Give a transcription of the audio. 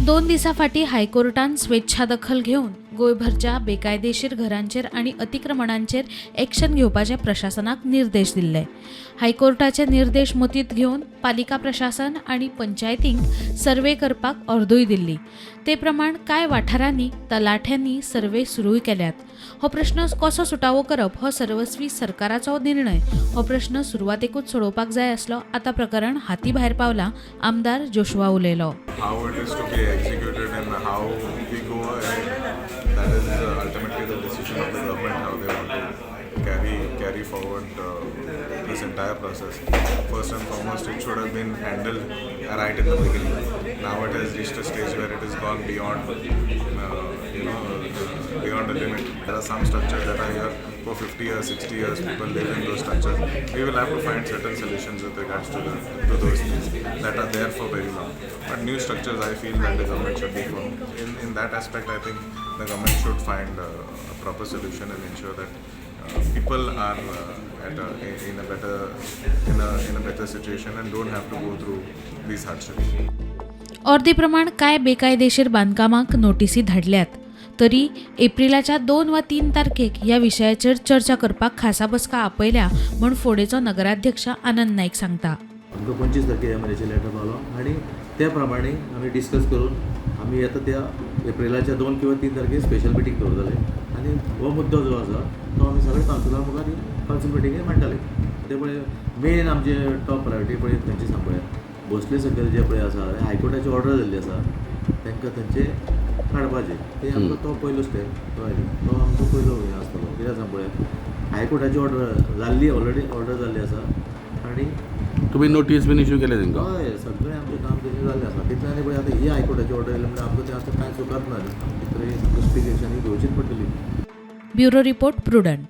2 दिसां फाटीं हायकोर्टान स्वेच्छा दखल घेवन गोंयभरच्या बेकायदेशीर घरांचेर आनी अतिक्रमणांचेर एक्शन घेवपाचे प्रशासनाक निर्देश दिल्ले. हायकोर्टाचे निर्देश मतींत घेवन पालिका प्रशासन आनी पंचायतींक सर्वे करपाक ऑर्दूय दिल्ली. ते प्रमाण कांय वाठारांनी तलाठ्यांनी सर्वे सुरूय केल्यात. हो प्रश्न कसो सुटावो करप हो सर्वस्वी सरकाराचो निर्णय. हो प्रश्न सुरवातेकूच सोडोवपाक जाय आसलो. आतां प्रकरण हाती भायर पावलां, आमदार जोशुआ उलयलो. How it is to be executed and how we go ahead, that is ultimately the decision of the government, how they want to carry forward this entire process. First and foremost, it should have been handled right in the beginning. Now it has reached a stage where it has gone beyond the limit. There are some structures that are here for 50 years, 60 years. People live in those structures. We will have to find certain solutions with regards to those things that are there for very long. But new structures, I feel that the government should be firm. In that aspect, I think the government should find a proper solution and ensure that people are at a, in a better in a better situation and don't have to go through these hardships. ऑर्दी प्रमाण कांय बेकायदेशीर बांदकामांक नोटीसी धाडल्यात, तरी एप्रिलाच्या 2 वा 3 तारखेक ह्या विशयाचेर चर्चा करपाक खासा बसका आपयल्या म्हूण फोंडेचो नगराध्यक्ष आनंद नायक सांगता. आमकां 25 तारखेर ह्या म्हयन्याचे लेटर पावलो आनी त्या प्रमाणे आमी डिस्कस करून आमी आतां त्या एप्रिलाच्या 2 किंवा 3 तारखेर स्पेशल मिटींग दवरतले आनी हो मुद्दो जो आसा तो आमी सगळे कावन्सिलरा मुखार कावन्सील मिटिंगेर मांडटले. ते पळय, मेन आमचे टॉप प्रायोरिटी पळय थंयची सांग पळय, भोसले सकयल जे पळय आसा, हायकोर्टाची ऑर्डर जाल्ली आसा तांकां थंयचे काडपाचे. ते आमकां तो पयलो स्टेप कळ्ळें, तो आमचो पयलो हें आसतलो. कित्याक सांग पळय, हायकोर्टाची ऑर्डर जाल्ली, ऑलरेडी ऑर्डर जाल्ली आसा आनी तुमी नोटीस बीन इश्यू केले तांकां? हय, सगळें आमचें काम तशें जाल्लें आसा. तितलें आनी पळय, आतां ही हायकोर्टाची ऑर्डर येयली म्हणल्यार आमकां तें आतां कांय चुकत ना न्ही. आमकां तरी सामकें स्ट्रीक एक्शन ही घेवचीच पडटली. Bureau report, prudent.